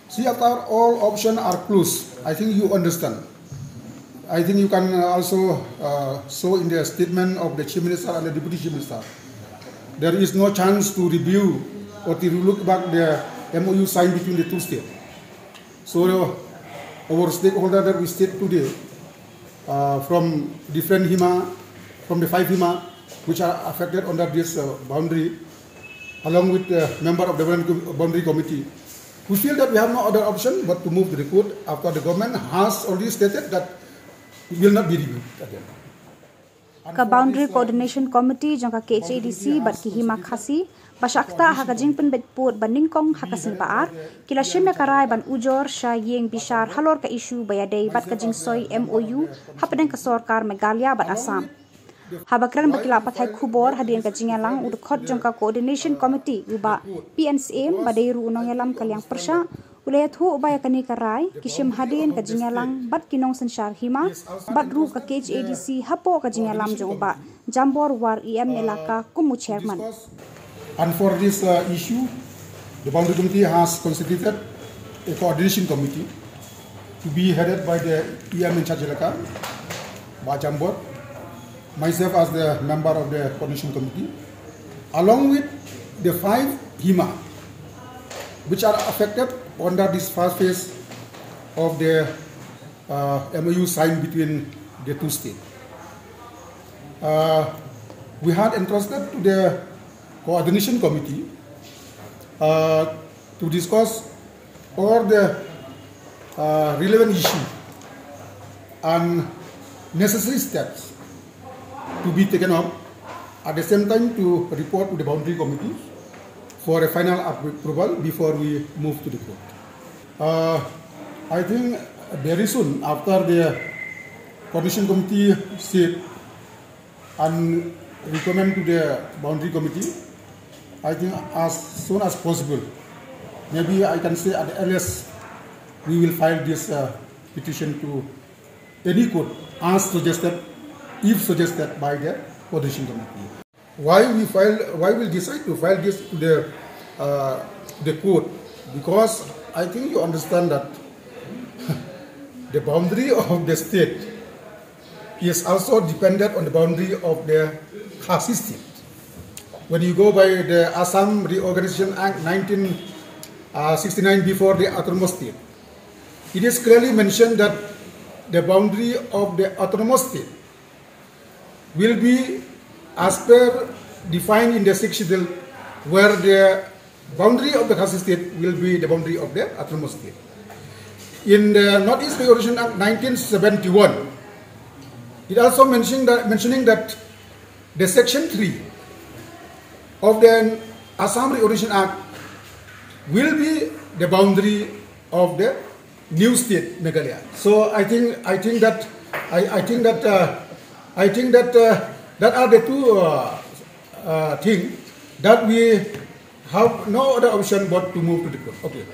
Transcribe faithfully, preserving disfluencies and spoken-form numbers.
See, after all options are closed, I think you understand. I think you can also uh, show in the statement of the Chief Minister and the Deputy Chief Minister. There is no chance to review or to look back the M O U signed between the two states. So our stakeholder that we state today uh, from different hima, from the five hima which are affected under this uh, boundary, along with the member of the boundary committee, we feel that we have no other option but to move to the court after the government has already stated that it will not be reviewed again. Ka Boundary Coordination Committee jong ka K H A D C bad ki hima Khasi ba shah ktah ha ka jingpynbeit pud ba nyngkong ha ka sngi ba ar, ki la shim ïa ka rai ban ujor sha ïing bishar halor ka issue ba ïadei bad ka jingsoi M O U hapdeng ka sorkar Meghalaya bad Assam. Haba kren bad ki lad pathai khubor hadien ka jingïalang, u dkhot jong ka Coordination Committee, u Bah P N Syiem ba dei ruh u nongïalam ka liang pyrshah, u la ïathuh ba ïa kane ka rai ki shim hadien ka jingïalang bad ki nongsynshar hima bad ruh ka K H A D C hapoh ka jingïalam jong u Bah Jambor War, E M Elaka, kum u chairman. And for this uh, issue, the Boundary Committee has constituted a coordination committee to be headed by the E M in charge Elaka, Bah Jambor, myself as the member of the coordination committee, along with the five hima which are affected under this first phase of the uh, M O U signed between the two states. Uh, we had entrusted to the coordination committee uh, to discuss all the uh, relevant issues and necessary steps to be taken up, at the same time to report to the boundary committee for a final approval before we move to the court. Uh, I think very soon after the coordination committee sit and recommend to the boundary committee, I think as soon as possible, maybe I can say at the earliest, we will file this uh, petition to any court as suggested, if suggested by the coordination committee. Why we file, why we decide to file this to the, uh, the court? Because I think you understand that the boundary of the state is also dependent on the boundary of the Khasi state. When you go by the Assam Reorganization Act nineteen sixty-nine, before the autonomous state, it is clearly mentioned that the boundary of the autonomous state will be as per defined in the Sixth Schedule, where the boundary of the Khasi state will be the boundary of the autonomous state. In the Northeast Reorganization Act nineteen seventy-one, it also mentioning that, mentioning that the section three of the Assam Reorganization Act will be the boundary of the new state Meghalaya. So I think, I think that I, I think that uh, I think that uh, that are the two uh, uh, things that we have no other option but to move to the court. Okay.